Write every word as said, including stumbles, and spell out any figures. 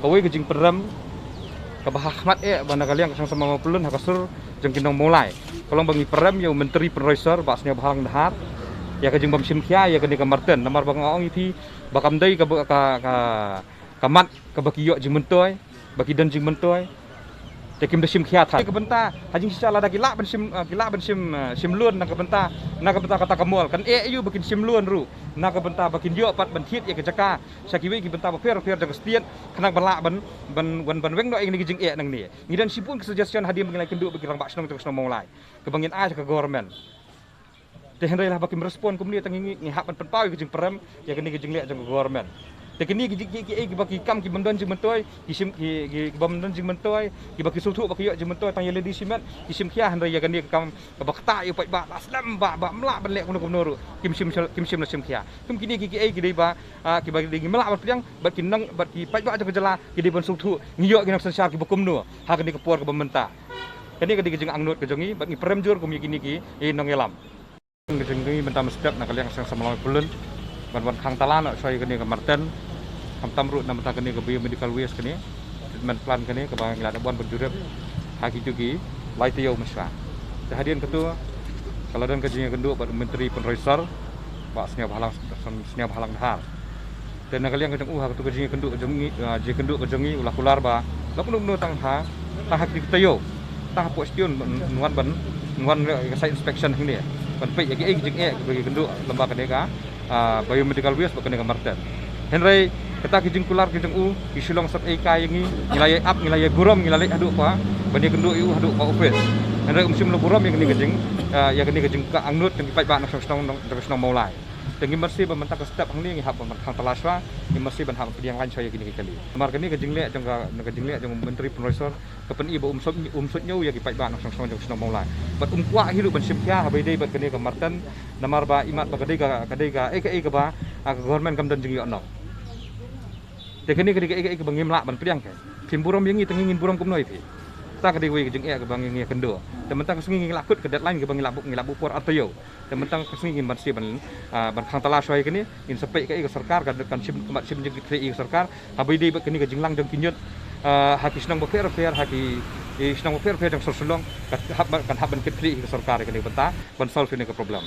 Kawei ka jingpynrem kaba ha khmat eh ba na ka liang ka Seng Samla Mawpyllun ha ka sur jong ki nong Mawlai, ka long ba ngi pynrem ïa u Myntri Pynroi Sor Bah Sniawbhalang Dhar ïa ka jingbym shim khia ïa kane ka Marten, namar ba nga ong ïa phi ba kam dei ka, ka, ka, ka mat kaba ki ïoh jingmyntoi, ba ki don jingmyntoi, te kim da shim khia than. Ka bynta ha jingshisha lada ki lah ban shim, ah, ki lah ban shim, ah, shim loan na ka bynta, na ka bynta kata ka mall, kan eh ïa u ba kin shim loan ruh na ka bynta ba kin ïoh pat ban thied ïa ka jaka sha kiwei ki bynta bapher bapher jong ka state, khnang ba lah ban, ban, ban, ban weng noh ïa kine ki jingeh nangne. Ngi don shibun ki suggestion hadien ba ngi la ïakynduh bad ki rangbah shnong jong ka shnong Mawlai kaba ngin ai sha ka government. Te hynrei la ba kim respond kumne, tang ngi, ngi hap ban pynpaw ïa ka jingpynrem ïa kane ka jingleh jong ka government. Te kine ki, ki, ki, kiei kiba ki kam ki bym don jingmyntoi, ki shim, ki, ki, ki bym don jingmyntoi, kiba ki sngewthuh ba ki ïoh jingmyntoi tang ïa lade shimet, ki shim khia, hynrei ïa kane ka kam kaba ktah ïa u paidbah la slem, ba, ba ym lah ban leh kumno kumno ruh kim shim, kim shym la shim khia. Kum kine ki, kiei ki dei ba, ah, kiba dei ngi ym lah ban pdiang, bad ki nong, bad ki paidbah jong ka jylla ki dei ban sngewthuh ngi ïoh ki nongsynshar kiba kumno ha kane ka por kaba mynta. Kane ka dei ka jingangnud ka jong ngi bad ngi pynrem jur kum ïa kine ki, eh, nongïalam. Ka jong ngi mynta mynstep na ka liang Seng Samla Mawpyllun ban wan khang tala noh shuwa ïa kane ka Marten, khamtam ruh na bynta kane ka biomedical waste kane, treatment plant kane kaba ngi la dep wan ban jurip ha kito ki lai taïew mynshwa. Te hadien kato ka la don ka jingïakynduh bad u Myntri Pynroi Sor Bah Sniawbhalang, Sniawbhalang Dhar. Te na ka liang ka jong u ha kato ka jingïakynduh ka jong ngi, ah, jingïakynduh ka jong ngi u la kular ba la kumno kumno tang ha, tang ha kito ki taïew, tang hapoh Shitiew, n-, n-, wan ban, wan ïa ka site inspection hangne ban peit ïa kiei ki jingeh kiba ki kynduh lyngba kane ka, ah, biomedical waste bad kane ka Marten. Hynrei kata ki jingkular ki jong u ki shu long sep ei kai ïa ngi, ngi la ïai ap, ngi la ïai burom, ngi la leit haduh pa ban ïakynduh ïa u haduh pa office. Hynrei um shym la burom ïa kane ka jing, ah, ïa kane ka jingangnud jong ki paidbah nongshong shnong, nong, nongshong shnong Mawlai. Te ngi masi ba mynta ka step hangne ngi hap ban khang tala shuwa, ngi masi ban hap pdiang lain shuwa ïa kine ki kali. Namar kane ka jingleh jong ka, ka jingleh jong u Myntri Pynroi Sor ka pyni ba um sot, um sot ñiew ïa ki paidbah nongshong shnong jong ka shnong Mawlai. Bad um kwah hi ruh ban shim khia haba ïadei bad kane ka Marten, namar ba imat ba ka dei ka, ka dei kaei kaei kaba, ah, ka government kam don jingïoh noh. Te kane ka dei kaei kaei kaba ngim lah ban pdiang. Phim burom ïa ngi, te ngi ngin burom kumno ïa phi? Kata ka dei kawei ka jingeh kaba ngi, ngi ïakynduh. Te mynta ka sngi ngi la kut ka deadline kaba ngi la buh, ngi la buh por ar taïew. Te mynta ka sngi ngin masi ban, ah, ban khang tala shuwa ïa kane, ngin sa peit kaei ka sorkar ka kan shim, kan shim jingkitkhlieh ïa ka sorkar haba ïadei bad kane ka jinglang jong ki ñiut, ah, ha ki shnong bapher bapher, ha ki, ki shnong bapher bapher jong sor Shillong, kan hap ban, kan hap ban kit khlieh ïa ka sorkar ïa kane ka bynta ban solve ïa kane ka problem.